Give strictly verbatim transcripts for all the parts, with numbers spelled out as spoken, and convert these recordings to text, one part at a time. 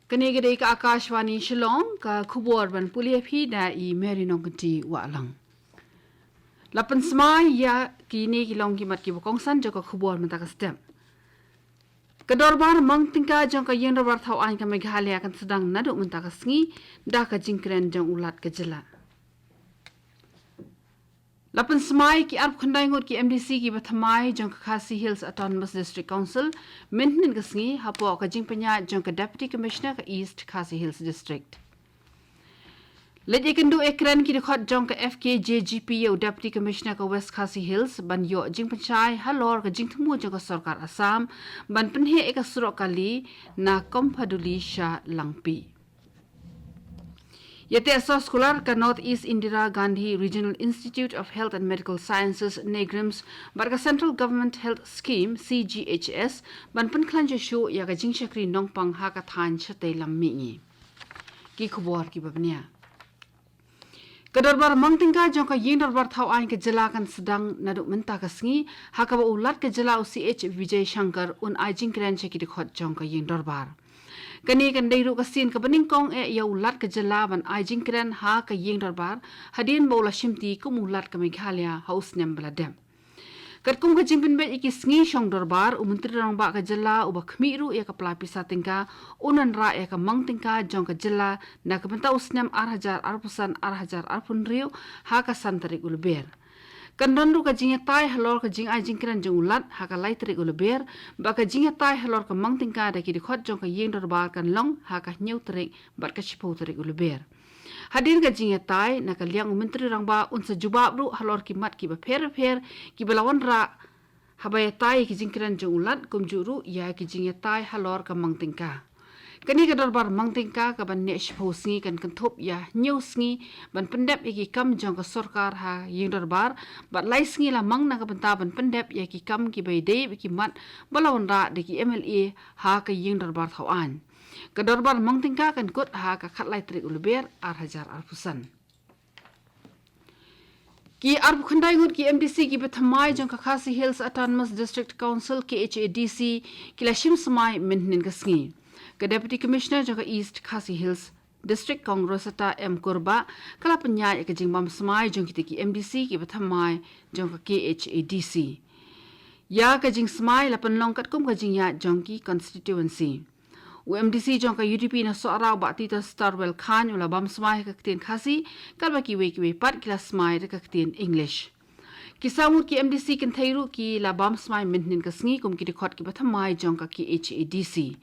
Kane ka dei ka Akashvani Shillong, ka khubor ban pule phi da i Mary Nongkynti Wahlang. La pynsmai ïa kine ki long ki mat kiba kongsan jong ka khubor mynta ka step. Ka dorbar mang tyngka jong ka ïing dorbar thaw aiñ ka Meghalaya kan sdang naduh mynta ka sngi da ka jingkren jong u Lat ka jylla. La pynsmai ki arphew khyndai ngut ki M D C kiba thymmai jong ka Khasi Hills Autonomous District Council mynhynnin ka sngi hapoh ka jingpynïaid jong ka Deputy Commissioner ka East Khasi Hills District. Leit ïakynduh ïakren ki dkhot jong ka F K J G P ïa u Deputy Commissioner ka West Khasi Hills ban ïoh jingpynshai halor ka jingthmu jong ka sorkar Assam ban pynheh ïa ka surok kali na Komphaduli sha Langpih. Ïateh soskular ka North East Indira Gandhi Regional Institute of Health and Medical Sciences, NEIGRIHMS, bad ka Central Government Health Scheme, C G H S, ban pynkhlaiñ shuh shuh ïa ka jingshakri nongpang ha ka thaiñ shatei lam mihngi. Ki khubor kiba bniah. Ka dorbar mang tyngka jong ka ïing dorbar thaw aiñ ka jylla kan sdang naduh mynta ka sngi, ha kaba u Lat ka jylla u C H Vijay Shankar un ai jingkren sha ki dkhot jong ka ïing dorbar. Kane kan dei ruh ka sien kaba nyngkong eh ïa u Lat ka jylla ban ai jingkren ha ka ïing dorbar, hadien ba u la shimti kum u Lat ka Meghalaya ha u snem ba la dep. Katkum ka jingpynbeit ïa ki sngi shong dorbar, u Myntri Rangbah ka jylla uba khmih ruh ïa ka pla pisa tyngka, un wanrah ïa ka mang tyngka jong ka jylla na ka bynta u snem ar hajar arphew san ar hajar arphew hynriew ha ka san tarik u Lber. Kan don ruh ka jingïatai halor ka jingai jingkren jong u Lat ha ka lai tarik u Lber, bad ka jingïatai halor ka mang tyngka da ki dkhot jong ka ïing dorbar kan long ha ka hynñiew tarik bad ka shiphew tarik u Lber. Hadien ka jingïatai, na ka liang u Myntri Rangbah un sa jubab ruh halor ki mat kiba pher pher kiba la wanrah haba ïatai ïa ki jingkren jong u Lat, kumjuh ruh ïa ki jingïatai halor ka mang tyngka. Kane ka dorbar mang tyngka kaban neh shiphew sngi kan kynthup ïa hynñiew sngi ban pyndep ïa ki kam jong ka sorkar ha ïing dorbar, bad lai sngi la mang na ka bynta ban pyndep ïa ki kam kiba ïadei bad ki mat ba la wanrah da ki M L A ha ka ïing dorbar thaw aiñ. Ka dorbar mang tyngka kan kut ha ka khatlai tarik u Lber ar hajar arphew san. Ki arphew khyndai ngut ki M D C kiba thymmai jong ka Khasi Hills Autonomous District Council, K H A D C, ki la shim smai mynhynnin ka sngi. Ka Deputy Commissioner jong ka East Khasi Hills District, Kong Rosetta M Kurbah, ka la pynïaid ïa ka jingbam smai jong kita ki M D C kiba thymmai jong ka K H A D C ïa ka jingsmai la pynlong katkum ka jingïaid jong ki constituency. U M D C jong ka U D P na Sohra, Bah Titosstarwell Chyne, u la bam smai ha ka ktien Khasi, katba kiwei kiwei pat ki la smai da ka ktien English. Ki saw ngut ki M D C kynthei ruh ki la bam smai mynhynnin ka sngi kum ki dkhot kiba thymmai jong ka K H A D C.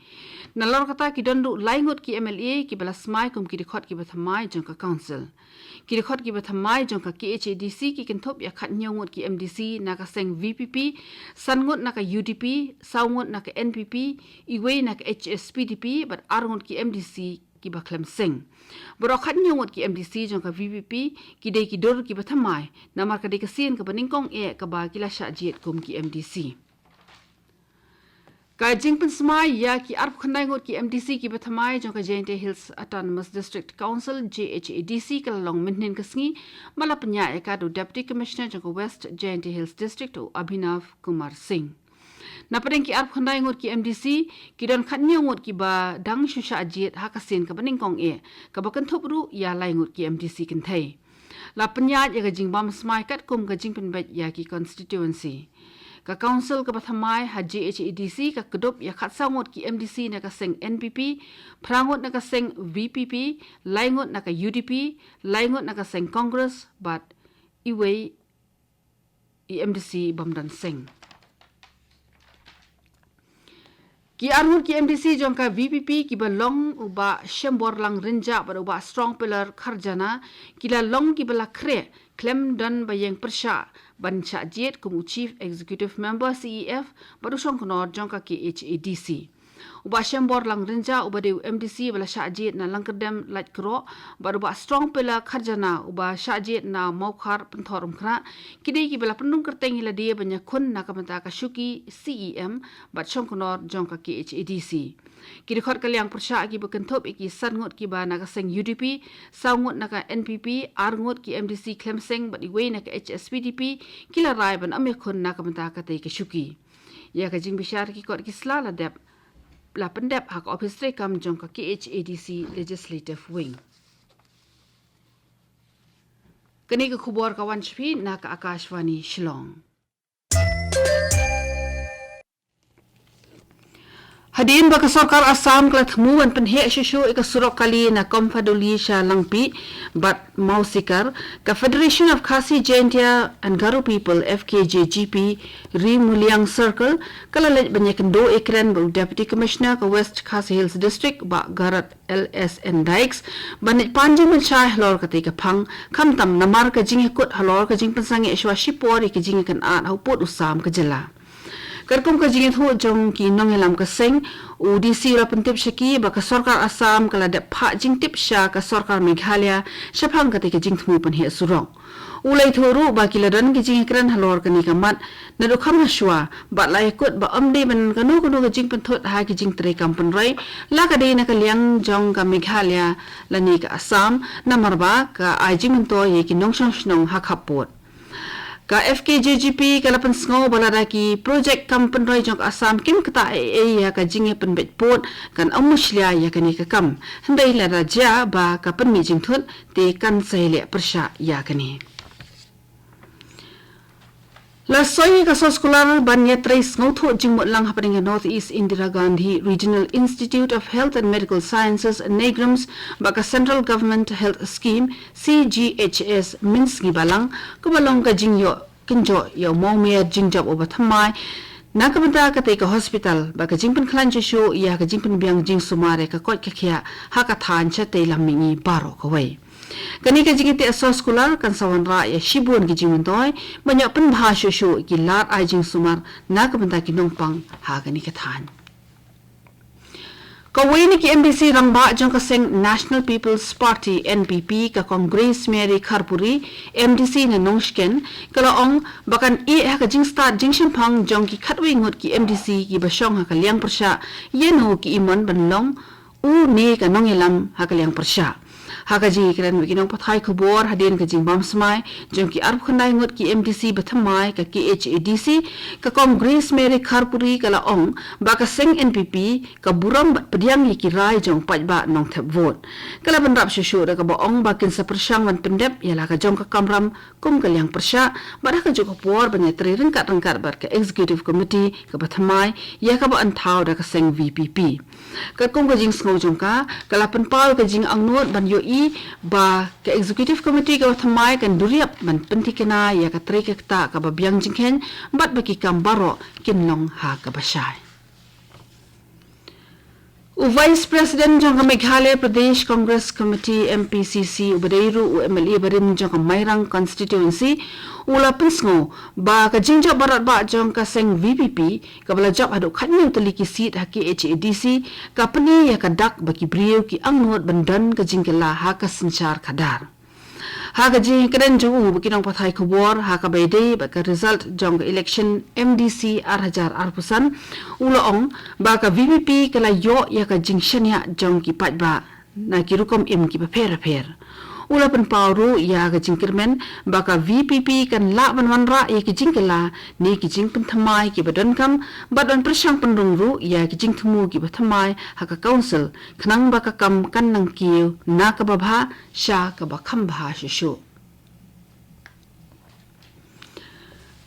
Nalor kata, ki don ruh lai ngut ki M L A kiba la smai kum ki dkhot kiba thymmai jong ka Council. Ki dkhot kiba thymmai jong ka K H A D C ki kynthup ïa khathynñiew ngut ki M D C na ka seng V P P, san ngut na ka U D P, saw ngut na ka N P P, iwei na ka H S P D P, bad ar ngut ki M D C kiba khlem seng. Baroh khathynñiew ngut ki M D C jong ka V P P ki dei ki dur kiba thymmai, namar ka dei ka sien kaba nyngkong eh kaba ki la shah jied kum ki M D C. Ka jingpynsmai ïa ki arphew khyndai ngut ki M D C kiba thymmai jong ka Jaintia Hills Autonomous District Council, J H A D C, ka la long mynhynnin ka sngi, bad la pynïaid ïa ka da u Deputy Commissioner jong ka West Jaintia Hills District, u Abhinav Kumar Singh. Na pdeng ki arphew khyndai ngut ki M D C, ki don khathynñiew ngut kiba dang shu shah jied ha ka sien kaba nyngkong eh, kaba kynthup ruh ïa lai ngut ki M D C kynthei. La pynïaid ïa ka jingbam smai katkum ka jingpynbeit ïa ki constituency. Ka Council kaba thymmai ha J H A D C ka kdup ïa khatsaw ngut ki M D C na ka seng N P P, phra ngut na ka seng V P P, lai ngut na ka U D P, lai ngut na ka seng Congress, bad iwei i M D C bym don seng. Ki ar ngut ki M D C jong ka V P P kiba long u Bah Shemborlang Rynjah bad u Bah Strongpiller Kharjana, ki la long kiba la khreh khlem don ba ïeng pyrshah ban shah jied kum u Chief Executive Member, C E F, bad u Shongknor jong ka K H A D C. U Bah Shemborlang Rynjah, uba dei u M D C ba la shah jied na Langkyrdem Laitkroh, bad u Bah Strongpiller Kharjana, uba shah jied na Mawkhar Pynthorumkhrah, ki dei kiba la pynrung kyrteng ïa lade ban ïakhun na ka bynta ka shuki C E M bad Shongknor jong ka K H A D C. Ki dkhot ka liang pyrshah kiba kynthup ïa ki san ngut kiba na ka seng U D P, saw ngut na ka N P P, ar ngut ki M D C khlem seng bad iwei na ka H S P D P, ki la rai ban ym ïakhun na ka bynta katei ka shuki. Ïa ka jingbishar ki kot ki sla la dep la pyndep ha ka ophis treikam jong ka K H A D C Legislative Wing. Kane ka khubor ka wan sha phi na ka Akashvani Shillong. Hadien ba ka sorkar Assam ka la thmu ban pynheh shuh shuh ïa ka surok kali na Komphaduli sha Langpih bad Mawsikar, ka Federation of Khasi Jaintia and Garo People, F K J G P, Ri Muliang Circle, ka la leit ban ïakynduh ïakren bad u Deputy Commissioner ka West Khasi Hills District, Bah Garod L S N Dykes, ban leit pan jingpynshai halor katei ka phang, khamtam namar ka jingïakut halor ka jingpynsangeh shuwa shipor ïa ka jingïakynad ha u pud u sam ka jylla. Katkum ka jingïathuh jong ki nongïalam ka seng, u D C u la pyntip sha ki ba ka sorkar Assam ka la dep phah jingtip sha ka sorkar Meghalaya shaphang katei ka jingthmu pynheh surok. U la ïathuh ruh ba ki la don ki jingïakren halor kane ka mat naduh kham hashwa, bad la ïakut ba ym dei ban kano kano ka jingpynthut ha ki jingtrei kam pynroi, la ka dei na ka liang jong ka Meghalaya lane ka Assam, namar ba ka ai jingmyntoi ïa ki nongshong shnong ha khappud. Ka F K J G P ka la pynsngew ba lada ki projek kam pynroi jong ka Assam kim ktah ei ei ïa ka jingïapynbeit pud, kan ym mushlia ïa kane ka kam. Hynrei lada jia ba ka pynmih jingthut, te kan sa ïaleh pyrshah ïa kane. La soi ïa ka soskular ban ïatrei sngewthuh jingmut lang hapdeng ka North East Indira Gandhi Regional Institute of Health and Medical Sciences, NEIGRIHMS, bad ka Central Government Health Scheme, C G H S, mynsngi balang, kaba long ka jingïoh kynjoh ïa u mawmer jingjop uba thymmai na ka bynta katei ka hospital, bad ka jingpynkhlaiñ shuh shuh ïa ka jingpynbiang jingsumar ïa ka koit ka khiah ha ka thaiñ shatei lam mihngi baroh kawei. Kane ka jingïateh soskular kan sa wanrah ïa shibun ki jingmyntoi ban ïoh pynbha shuh shuh ki lad ai jingsumar na ka bynta ki nongpang ha kane ka thaiñ. Kawei na ki M D C rangbah jong ka seng National People's Party, N P P, ka Kong Grace Mary Kharpuri, M D C na Nongshken, ka la ong ba kan ïeh ha ka jingstad jingshemphang jong ki khatwei ngut ki M D C kiba shong ha ka liang pyrshah, ïa uno ki imon ban long u ne ka nongïalam ha ka liang pyrshah. Ha ka jingïakren bad ki nongpathai khubor hadien ka jingbam smai jong ki arphew khyndai ngut ki M D C ba thymmai ka K H A D C, ka Kong Grace Mary Kharpuri ka la ong ba ka seng N P P ka burom bad pdiang ïa ki rai jong paidbah nongthep vote. Ka la bynrap shuh shuh da kaba ong ba kin sa pyrshang ban pyndep ïa la ka jong ka kamram kum ka liang pyrshah, bad ha kajuh ka por ban ïatrei ryngkat ryngkat bad ka Executive Committee kaba thymmai, ïa kaba yn thaw da ka seng V P P. Katkum ka jingsngew jong ka, ka la pynpaw ka jingangnud ban ïohi ba ka Executive Committee kaba thymmai kan duriap ban pynthikna ïa ka trei ka ktah kaba biang jingkheiñ, bad ba ki kam baroh kin long ha kaba shai. U Vice President jong ka Meghalaya Pradesh Congress Committee, M P C C, uba dei ruh u M L A barim jong ka Mairang Constituency, u la pynsngew ba ka jingjop baroh bah jong ka seng V P P, kaba la jop haduh khathynñiew tylli ki seat ha K H A D C, ka pyni ïa ka dak ba ki briew ki angnud ban don ka jingkylla ha ka synshar khadar. Ha ka jingkren jong u bad ki nongpathai khubor ha kaba ïadei bad ka result jong ka election M D C ar hajar arphew san, u la ong ba ka V P P ka la ïoh ïa ka jingshaniah jong ki paidbah na ki rukom im kiba pher pher. U la pynpaw ruh ïa ka jingkyrmen ba ka V P P kan lah ban wanrah ïa ki jingkylla ne ki jingpynthymmai kiba donkam, bad ban pyrshang pynrung ruh ïa ki jingthmu kiba thymmai ha ka council, khnang ba ka kam kan nang kiew na kaba bha sha kaba kham bha shuh shuh.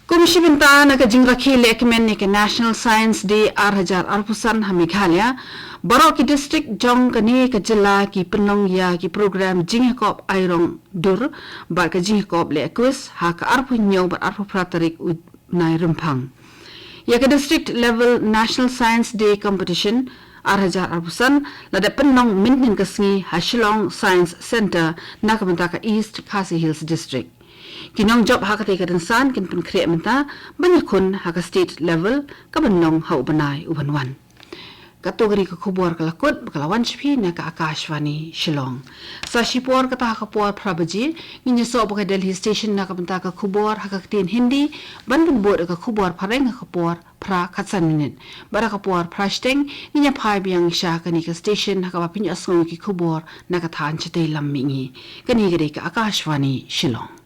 Kum shi bynta na ka jingrakhe lehkmen ïa ka National Science Day ar hajar arphew san ha Meghalaya, baroh ki district jong kane ka jylla ki pynlong ïa ki program jingïakop airong dur bad ka jingïakop leh quiz ha ka arphew hynñiew bad arphew phra tarik u bnai Rymphang. Ïa ka District Level National Science Day Competition ar hajar arphew san la dep pynlong mynhynnin ka sngi ha Shillong Science Centre na ka bynta ka East Khasi Hills District. Ki nongjop ha katei ka rynsan kin pynkhreh mynta ban ïakhun ha ka state level kaban long ha u bnai uban wan. Katto katne ka khubor ka la kut bad ka la wan sha phi na ka Akashvani Shillong. Sa shipor kata ha ka por phra baje ngin ïasoh bad ka Delhi Station na ka bynta ka khubor ha ka ktien Hindi, ban bud da ka khubor phareng ha ka por phra khatsan minit. Bad ha ka por phra shiteng ngin ïa phai biang sha kane ka station ha kaba phin ïohsngew ïa ki khubor na ka thaiñ shatei lam mihngi. Kane ka dei ka Akashvani Shillong.